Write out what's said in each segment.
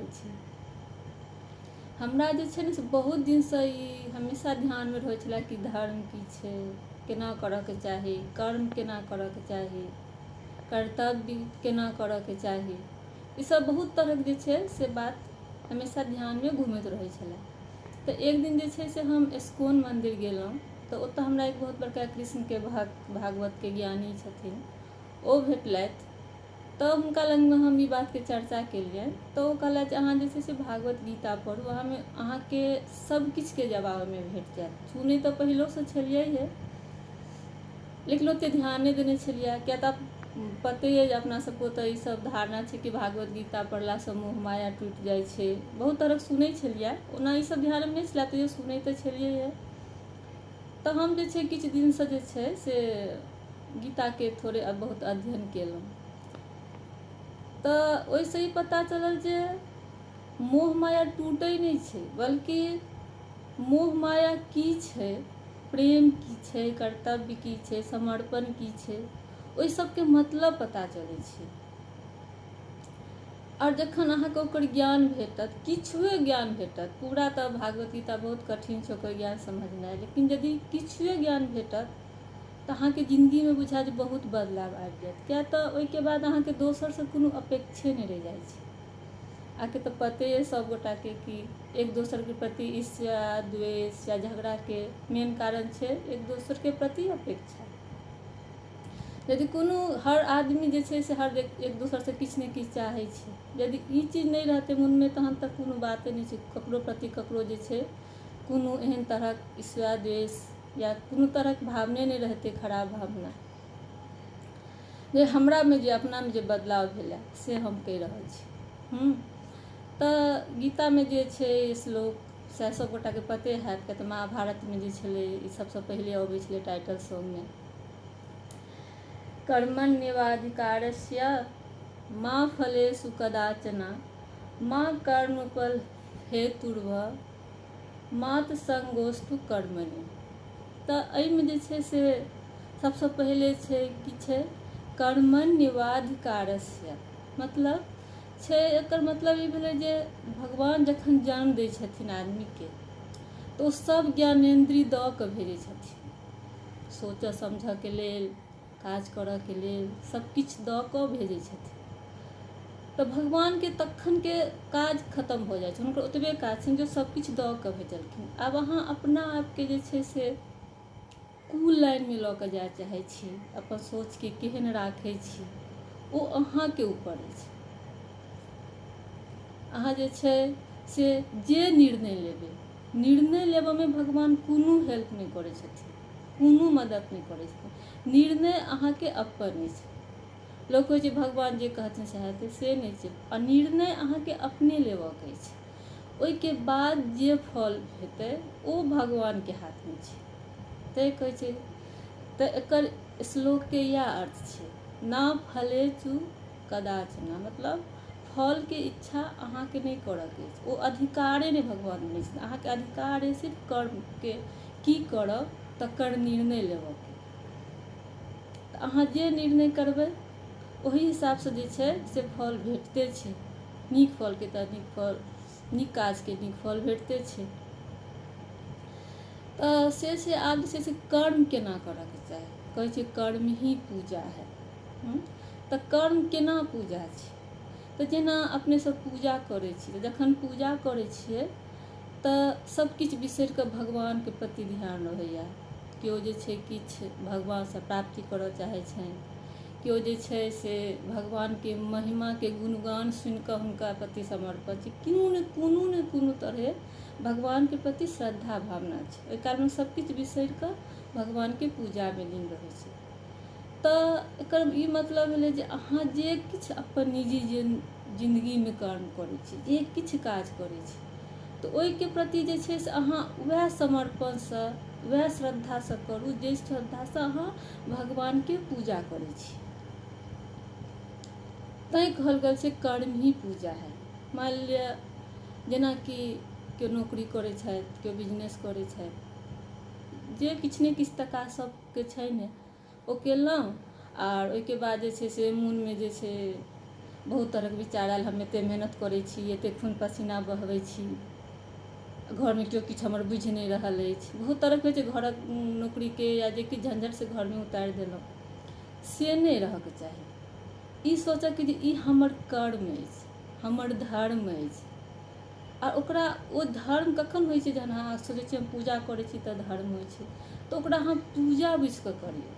रहल छी। हमरा जे छै ने से बहुत दिनसँ ई हमेशा ध्यानमे रहै छलै कि धर्म की छै, केना करऽके चाही, कर्म केना करऽके चाही, कर्तव्य केना करऽके चाही। ईसब बहुत तरहक जे छै से बात हमेशा ध्यानमे घुमैत रहै छलै। तऽ एक दिन जे छै से हम इस्कॉन मन्दिर गेलहुँ, तऽ ओतऽ हमरा एक बहुत बड़का कृष्णके भक्त, भागवतके ज्ञानी छथिन, ओ भेटलथि। तऽ हुनका लगमे हम ई बातके चर्चा केलियनि, तऽ ओ कहलथि जे अहाँ जे छै से भागवत गीता पढ़ू, अहाँमे अहाँके सब किछुके जवाब ओहिमे भेट जायत। सुनै तऽ पहिलोसँ छलियै हे, लेकिन ओतेक ध्यान नहि देने छलियै, किया तऽ पते अइ जे अपना सबके ओतऽ ई सब धारणा छै कि भागवत गीता पढ़लासँ मोह माया टूटि जाइ छै। बहुत तरहक सुनै छलियै, ओना ई सब ध्यानमे नहि छलै, तैयो सुनै तऽ छलियै हे। तऽ हम जे छै किछु दिनसँ जे छै से गीताके थोड़े बहुत अध्ययन केलहुँ, तऽ ओहिसँ ई पता चलल जे मोह माया टूटै नहि छै, बल्कि मोह माया की छै, प्रेम की छै, कर्तव्य की छै, समर्पण की छै, ओहि सबके मतलब पता चलै छै। आओर जखन अहाँके ओकर ज्ञान भेटत, किछुए ज्ञान भेटत, पूरा तऽ भागवत गीता बहुत कठिन छै ओकर ज्ञान समझनाइ, लेकिन यदि किछुए ज्ञान भेटत तऽ अहाँके जिन्दगीमे बुझायत जे बहुत बदलाव आबि जायत। किया तऽ ओहिके बाद अहाँके दोसरसँ कोनो अपेक्षे नहि रहि जाइ छै। अहाँके तऽ पते अइ सब गोटाके कि एक दोसरके प्रति ईर्ष्या, द्वेष या झगड़ाके मेन कारण छै एक दोसरके प्रति अपेक्षा। यदि कोनो हर आदमी जे छै से हर एक दोसरसँ किछु ने किछु चाहै छै, यदि ई चीज नहि रहतै मोनमे तहन तऽ कोनो बाते नहि छै। ककरो प्रति ककरो जे छै कोनो एहन तरहक ईर्ष्या, द्वेष या कोनो तरहक भावने नहि रहतै, खराब भावना। जे हमरामे जे अपनामे जे बदलाव भेलै से हम कहि रहल छी। तऽ गीतामे जे छै श्लोक सएह सब गोटाके पते हैत, किया तऽ महाभारतमे जे छलै ई सबसँ पहिले अबै छलै टाइटल सॉन्गमे। कर्मण्येवाधिकारस्य मा फलेषु कदाचन मा कर्मफल हेतुर्भ मात संगोस्तु कर्मणि। तऽ एहिमे जे छै से सबसँ पहिले छै की छै कर्मण्येवाधिकारस्य, मतलब छै एकर मतलब ई भेलै जे भगवान जखन जन्म दै छथिन आदमीके तऽ ओ सब ज्ञानेन्द्रिय दऽ कऽ भेजै छथिन, सोचऽ समझऽके लेल, काज करऽके लेल, सब किछु दऽ कऽ भेजै छथिन। तऽ भगवानके तखनके काज खतम भऽ जाइ छै, हुनकर ओतबे काज छनि जे सब किछु दऽ कऽ भेजलखिन। आब अहाँ अपना आपके जे छै से कोन लाइनमे लऽ कऽ जाय चाहै छी, अपन सोचके केहन राखै छी, ओ अहाँके ऊपर अछि। अहाँ जे छै से जे निर्णय लेबै, निर्णय लेबऽमे भगवान कोनो हेल्प नहि करै छथिन, कोनो मदद नहि करै छथिन। निर्णय अहाँके अपन अछि। लोक कहै छै भगवान जे कहथिन सएह हेतै, से नहि छै। आ निर्णय अहाँके अपने लेबऽके अछि, ओहिके बाद जे फल हेतै ओ भगवानके हाथमे छै। तैँ कहै छै तऽ एकर श्लोकके इएह अर्थ छै, ना फलेषु कदाचन, मतलब फलके इच्छा अहाँके नहि करऽके अछि, ओ अधिकारे नहि भगवान देने छथिन। अहाँके अधिकार अछि सिर्फ कर्मके की करब तकर निर्णय लेबऽके। तऽ अहाँ जे निर्णय करबै ओहि हिसाबसँ जे छै से फल भेटते छै। नीक फलके तऽ नीक फल, नीक काजके नीक फल भेटते छै। तऽ से छै। आब जे छै से कर्म केना करऽके चाही, कहै छै कर्म ही पूजा है। तऽ कर्म केना पूजा छै? तऽ जेना अपने सब पूजा करै छी, तऽ जखन पूजा करै छियै तऽ सब किछु बिसरि कऽ भगवानके प्रति ध्यान रहैया। केओ जे छै किछु भगवानसँ प्राप्ति करऽ चाहै छनि, केओ जे छै से भगवानके महिमाके गुणगान सुनिकऽ हुनका प्रति समर्पण छै। कोनो ने कोनो तरहे भगवानके प्रति श्रद्धा भावना छै। ओहि कालमे सब किछु बिसरि कऽ भगवानके पूजामे लीन रहै छै। तऽ एकर ई मतलब भेलै जे अहाँ जे किछु अपन निजी जिन्दगीमे कर्म करै छी, जे किछु काज करै छी, तऽ ओहिके प्रति जे छै से अहाँ वएह समर्पणसँ, वएह श्रद्धासँ करू जे श्रद्धासँ अहाँ भगवानके पूजा करै छी। तैँ कहल गेल छै कर्म ही पूजा है। मानि लिअ जेनाकि केओ नौकरी करै छथि, केओ बिजनेस करै छथि, जे किछु ने किछु तऽ काज सबके छै ने, ओ केलहुँ। आर ओहिके बाद जे छै से मोनमे जे छै बहुत तरहके विचार आयल, हम एतेक मेहनत करै छी, एतेक खून पसीना बहबै छी, घरमे केओ किछु हमर बुझि नहि रहल अछि। बहुत तरहके होइ छै घरक नौकरीके या जे किछु झंझटसँ घरमे उतारि देलहुँ, से नहि रहऽके चाही। ई सोचऽके जे ई हमर कर्म अछि, हमर धर्म अछि। आ ओकरा ओ धर्म कखन होइ छै, जहन अहाँ सोचै छियै हम पूजा करै छी तऽ धर्म होइ छै, तऽ ओकरा अहाँ पूजा बुझिकऽ करियौ,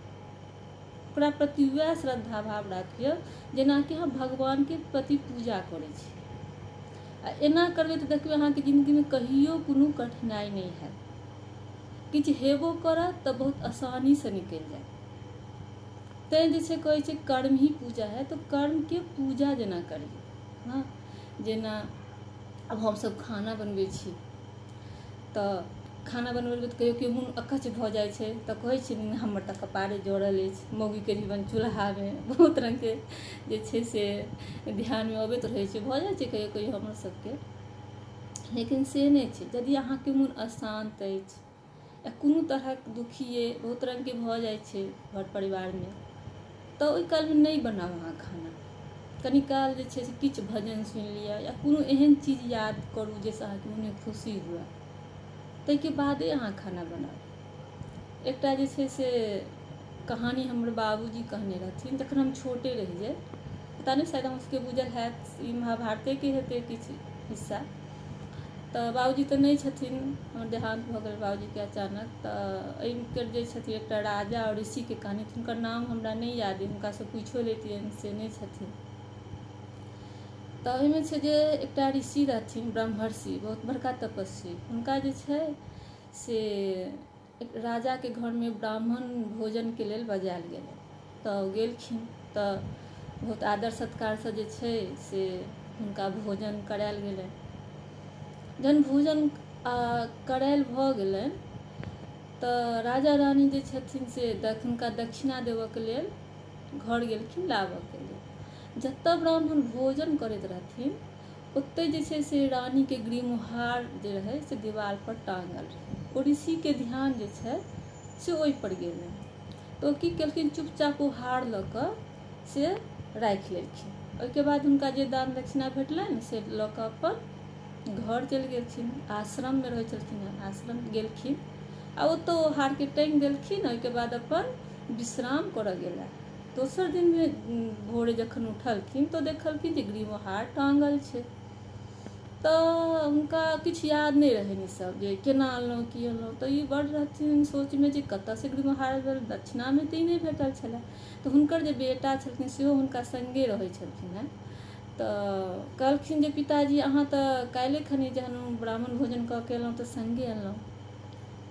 ओकरा प्रति वएह श्रद्धा भाव राखियौ जेनाकि अहाँ भगवानके प्रति पूजा करै छी। आ एना करबै तऽ देखबै अहाँके जिन्दगीमे कहियो कोनो कठिनाइ नहि हैत, किछु हेबो करत तऽ बहुत आसानीसँ निकलि जायत। तैँ जे छै कहै छै कर्म ही पूजा है, तऽ कर्मके पूजा जेना करियौ। हँ, जेना आब हमसब खाना बनबै छी तऽ खाना बनबै तऽ कहियो कहियो मोन अकच्छ भऽ जाइ छै, तऽ कहै छै हमर तऽ कपारे जड़ल अछि, मौगीके जीवन चूल्हामे, बहुत रङ्गके जे छै से ध्यानमे अबैत रहै छै, भऽ जाइ छै कहियो कहियो हमर सबके। लेकिन से नहि छै, यदि अहाँके मोन अशान्त अछि या कोनो तरहक दुखी अइ, बहुत रङ्गके भऽ जाइ छै घर परिवारमे, तऽ ओहि कालमे नहि बनाउ अहाँ खाना। कनी काल जे छै से किछु भजन सुनि लिअ या कोनो एहन चीज याद करू जाहिसँ अहाँके मोनमे खुशी हुअए, ताहिके बादे अहाँ खाना बनाउ। एकटा जे छै से कहानी हमर बाबूजी कहने रहथिन जखन हम छोटे रहियै, पता नहि शायद अहाँ सबके बुझल हैत, ई महाभारतेके हेतै किछु हिस्सा। तऽ बाबूजी तऽ नहि छथिन, हमर देहान्त भऽ गेल बाबूजीके अचानक। तऽ एहिके जे छथिन एकटा राजा आओर ऋषिके कहानी, हुनकर नाम हमरा नहि याद अइ, हुनकासँ पूछियो लैतियनि, से नहि छथिन। तऽ ओहिमे छै जे एकटा ऋषि रहथिन ब्रह्मर्षि, बहुत बड़का तपस्वी। हुनका जे छै से एक राजाके घरमे ब्राह्मण भोजनके लेल बजायल गेलै, तऽ गेलखिन तऽ बहुत आदर सत्कारसँ जे छै से हुनका भोजन करायल गेलै। जहन भोजन करायल भऽ गेलनि तऽ राजा रानी जे छथिन से हुनका दक्षिणा देबऽके लेल घर गेलखिन लाबऽके लेल। जतऽ ब्राह्मण भोजन करैत रहथिन ओतहि जे छै से रानीके ग्रीमहार जे रहै से दीवारपर टाँगल रहै। ओ ऋषिके ध्यान जे छै से ओहिपर गेलनि, तऽ ओ की केलखिन, चुपचाप ओ हार लऽ कऽ से राखि लेलखिन। ओहिके बाद हुनका जे दान दक्षिणा भेटलनि से लऽ कऽ अपन घर चलि गेलखिन, आश्रममे रहै छलखिन हेँ, आश्रम गेलखिन आ ओतऽ ओ हारके टाँगि देलखिन। ओहिके बाद अपन विश्राम करऽ गेला। दोसर दिन भोरे जखन उठलखिन तऽ देखलखिन जे ग्रीमहार टाँगल छै। तऽ हुनका किछु याद नहि रहनि ईसब जे केना अनलहुँ की अनलहुँ। तऽ ई बड़ रहथिन सोचमे जे कतऽसँ ग्रीमहार भेल, दक्षिणामे तऽ ई नहि भेटल छलै। तऽ हुनकर जे बेटा छलखिन सेहो हुनका सङ्गे रहै छलखिन हेँ। तऽ कहलखिन जे पिताजी अहाँ तऽ काल्हि खनी जहन ब्राह्मण भोजन कऽ के एलहुँ तऽ सङ्गे अनलहुँ।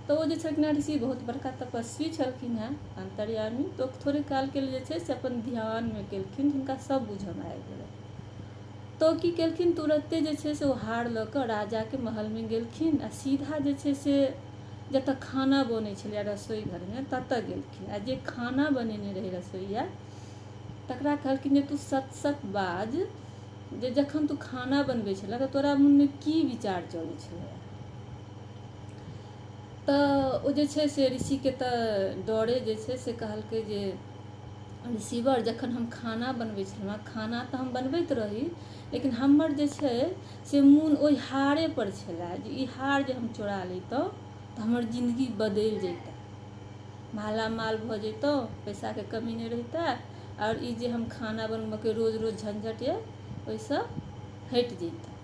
तऽ ओ जे छलखिन हेँ ऋषि बहुत बड़का तपस्वी छलखिन हेँ, अन्तर्यामी। तऽ थोड़े कालके लेल जे छै से अपन ध्यानमे केलखिन, हुनका सब बुझऽमे आबि गेलै। तऽ की केलखिन, तुरत्ते जे छै से ओ हार लऽ कऽ राजाके महलमे गेलखिन आ सीधा जे छै से जतऽ खाना बनै छलै रसोई घरमे ततऽ गेलखिन। आ जे खाना बनेने रहै रसोइया तकरा कहलखिन जे तू सत सत बाज जे जखन तू खाना बनबै छलह तऽ तोरा मोनमे की विचार चलै छलै। तऽ ओ जे छै से ऋषिके तऽ डरे जे छै से कहलकै जे ऋषिवर, जखन हम खाना बनबै छलहुँ, खाना तऽ हम बनबैत रही, लेकिन हमर जे छै से मोन ओहि हारे पर छलै जे ई हार जे हम चोरा लैतहुँ तऽ हमर जिन्दगी बदलि जैतै, मालामाल भऽ जैतहुँ, पैसाके कमी नहि रहितै, आओर ई जे हम खाना बनबऽके रोज रोज झंझट यऽ ओहिसँ हटि जैतै।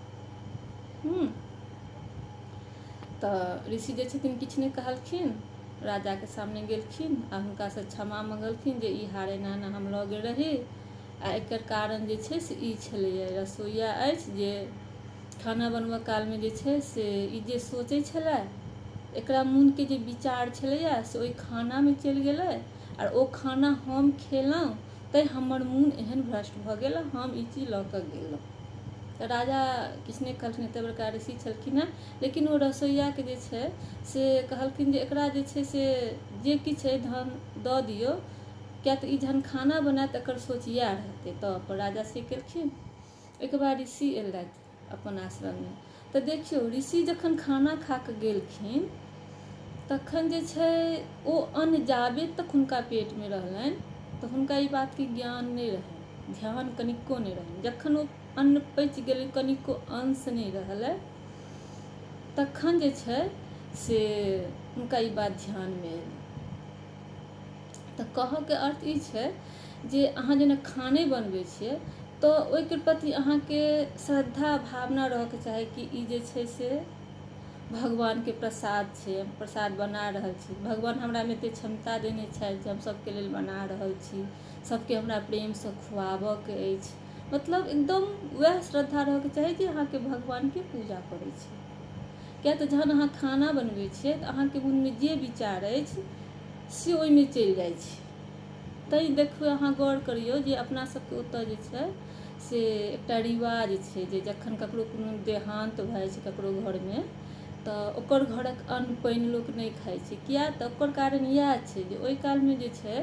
तऽ ऋषि जे छथिन किछु नहि कहलखिन, राजाके सामने गेलखिन आ हुनकासँ क्षमा मङ्गलखिन जे ई हार एना एना हम लऽ गेल रही आ एकर कारण जे छै से ई छलैए, रसोइया अछि जे खाना बनबऽ कालमे जे छै से ई जे सोचै छलै एकरा मोनके जे विचार छलैए से ओहि खानामे चलि गेलै आर ओ खाना हम खेलहुँ तैँ हमर मोन एहन भ्रष्ट भऽ गेल, हम ई चीज लऽ कऽ गेलहुँ। तऽ राजा किछु नहि कहलखिन, एते बड़का ऋषि छलखिन हेँ, लेकिन ओ रसोइयाके जे छै से कहलखिन जे एकरा जे छै से जे किछु अइ धन दऽ दियौ, किया तऽ ई जहन खाना बनायत एकर सोच इएह रहतै। तऽ अपन राजा से केलखिन। ओहिके बाद ऋषि एलथि अपन आश्रममे। तऽ देखियौ ऋषि जखन खाना खा कऽ गेलखिन तखन जे छै ओ अन्न जाबे तक हुनका पेटमे रहलनि तऽ हुनका ई बातके ज्ञान नहि रहनि। ध्यान कनिको नहि रहनि। जखन ओ अन्न पचि गेलै, कनिको अंश नहि रहलै, तखन जे छै से हुनका ई बात ध्यानमे एलै। तऽ कहऽके अर्थ ई छै जे अहाँ जेना खाने बनबै छियै तऽ ओहिके प्रति अहाँके श्रद्धा भावना रहऽके चाही कि ई जे छै से भगवानके प्रसाद छै, हम प्रसाद बना रहल छी, भगवान हमरामे एतेक क्षमता देने छथि जे हम सबके लेल बना रहल छी, सबके हमरा प्रेमसँ खुआबऽके अछि। मतलब एकदम वएह श्रद्धा रहऽके चाही जे अहाँके भगवानके पूजा करै छी। किया तऽ जहन अहाँ खाना बनबै छियै तऽ अहाँके मोनमे जे विचार अछि से ओहिमे चलि जाइ छै। तैँ देखबै, अहाँ गौर करियौ जे अपना सबके ओतऽ जे छै से एकटा रिवाज छै जे जखन ककरो कोनो देहान्त भऽ जाइ छै ककरो घरमे, तऽ ओकर घरक अन्न पानि लोक नहि खाइ छै। किया तऽ ओकर कारण इएह छै जे ओहि कालमे जे छै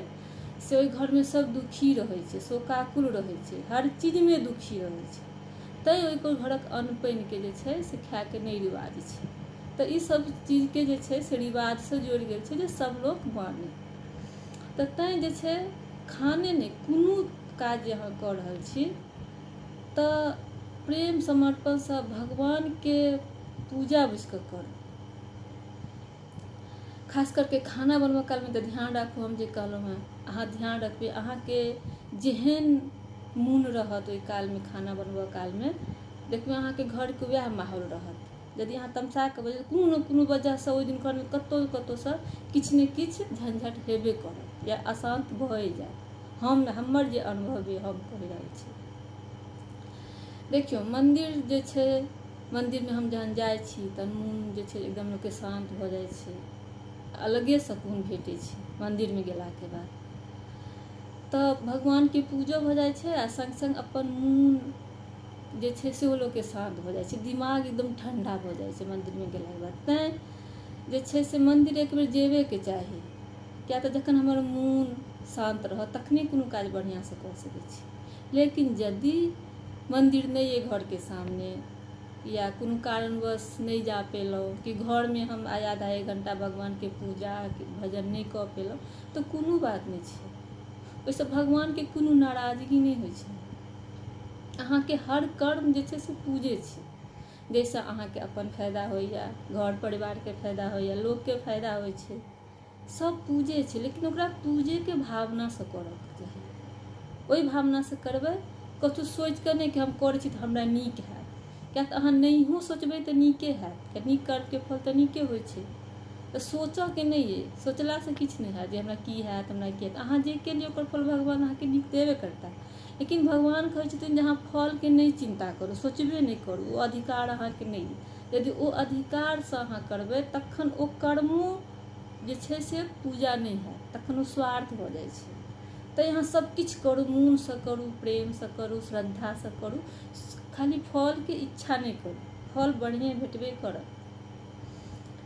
से ओहि घरमे सब दुखी रहै छै, शोकाकुल रहै छै, हर चीजमे दुखी रहै छै। तैँ ओहि घरक अन्न पानिके जे छै से खायके नहि रिवाज छै। तऽ ई सब चीजके जे छै से रिवाजसँ जोड़ि गेल छै जे सब लोक मानै। तऽ तैँ जे छै खाने नहि, कोनो काज जे अहाँ कऽ रहल छी तऽ प्रेम समर्पणसँ भगवानके पूजा बुझिकऽ करू। खास करके खाना बनबऽ कालमे तऽ ध्यान राखू, हम जे कहलहुँ हेँ अहाँ ध्यान रखबै। अहाँके जेहन मोन रहत ओहि कालमे, खाना बनबऽ कालमे देखबै अहाँके घरके वएह माहौल रहत। यदि अहाँ तमसा कऽ बजबै, कोनो ने कोनो वजहसँ ओहि दिन घरमे कतहु कतहुसँ किछु ने किछु झंझट हेबे करत या अशान्त भए जायत। हमर जे अनुभव अइ हम कहि रहल छी। देखियौ, मन्दिर जे छै, मन्दिरमे हम जहन जाइ छी तऽ मोन जे छै एकदम लोकके शान्त भऽ जाइ छै, अलगे सुकून भेटै छै मन्दिरमे गेलाके बाद। तऽ भगवानके पूजो भऽ जाइ छै आ सङ्ग सङ्ग अपन मोन जे छै सेहो लोकके शान्त भऽ जाइ छै, दिमाग एकदम ठण्डा भऽ जाइ छै मन्दिरमे गेलाके बाद। तैँ जे छै से मन्दिर एक बेर जेबेके चाही, किया तऽ जखन हमर मोन शान्त रहत तखने कोनो काज बढ़िआँसँ कऽ सकै छी। लेकिन यदि मन्दिर नहि अइ घरके सामने या कोनो कारणवश नहि जा पेलहुँ, कि घरमे हम आधा एक घण्टा भगवानके पूजा भजन नहि कऽ पेलहुँ, तऽ कोनो बात नहि छै, ओहिसँ भगवानके कोनो नाराजगी नहि होइ छै। अहाँके हर कर्म जे छै से पूजे छै, जाहिसँ अहाँके अपन फायदा होइए, घर परिवारके फायदा होइए, लोकके फायदा होइ छै, सब पूजे छै। लेकिन ओकरा पूजेके भावनासँ करऽके चाही। ओहि भावनासँ करबै, कतहु सोचिकऽ नहि कि हम करै छी तऽ हमरा नीक हैत। किया तऽ अहाँ नहियो सोचबै तऽ नीके हैत, किया नीक कर्मके फल तऽ नीके होइ छै। तऽ सोचऽके नहि अइ, सोचलासँ किछु नहि हैत जे हमरा की हैत, हमरा की हैत। अहाँ जे केलियै ओकर फल भगवान अहाँके नीक देबे करता। लेकिन भगवान कहै छथिन जे अहाँ फलके नहि चिन्ता करू, सोचबे नहि करू, ओ अधिकार अहाँके नहि अइ। यदि ओ अधिकारसँ अहाँ करबै तखन ओ कर्मो जे छै से पूजा नहि हैत, तखन ओ स्वार्थ भऽ जाइ छै। तऽ अहाँ सब किछु करू, मोनसँ करू, प्रेमसँ करू, श्रद्धासँ करू, खाली फलके इच्छा नहि करू, फल बढ़िएँ भेटबे करत।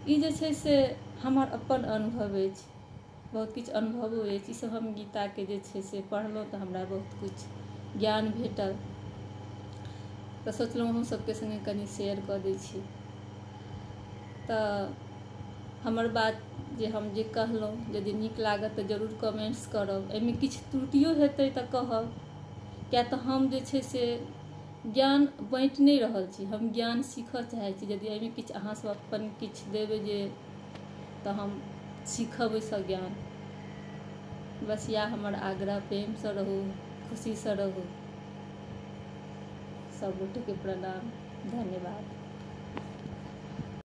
ई जे छै से हमर अपन अनुभव अछि, बहुत किछु अनुभवो अछि। ईसब हम गीताके जे छै से पढ़लहुँ तऽ हमरा बहुत किछु ज्ञान भेटल, तऽ सोचलहुँ अहूँ सबके सङ्गे कनि शेयर कऽ दै छी। तऽ हमर बात जे हम जे कहलहुँ यदि नीक लागत तऽ जरूर कमेंट्स करब, एहिमे किछु त्रुटियो हेतै तऽ कहब, किया तऽ हम जे छै से ज्ञान बाँटि नहि रहल छी, हम ज्ञान सीखऽ चाहै छी। यदि एहिमे किछु अहाँ सब अपन किछु देबै जे तऽ हम सीखब ओहिसँ ज्ञान। बस इएह हमर आग्रह, प्रेमसँ रहू, खुशीसँ रहू। सब गोटेके प्रणाम, धन्यवाद।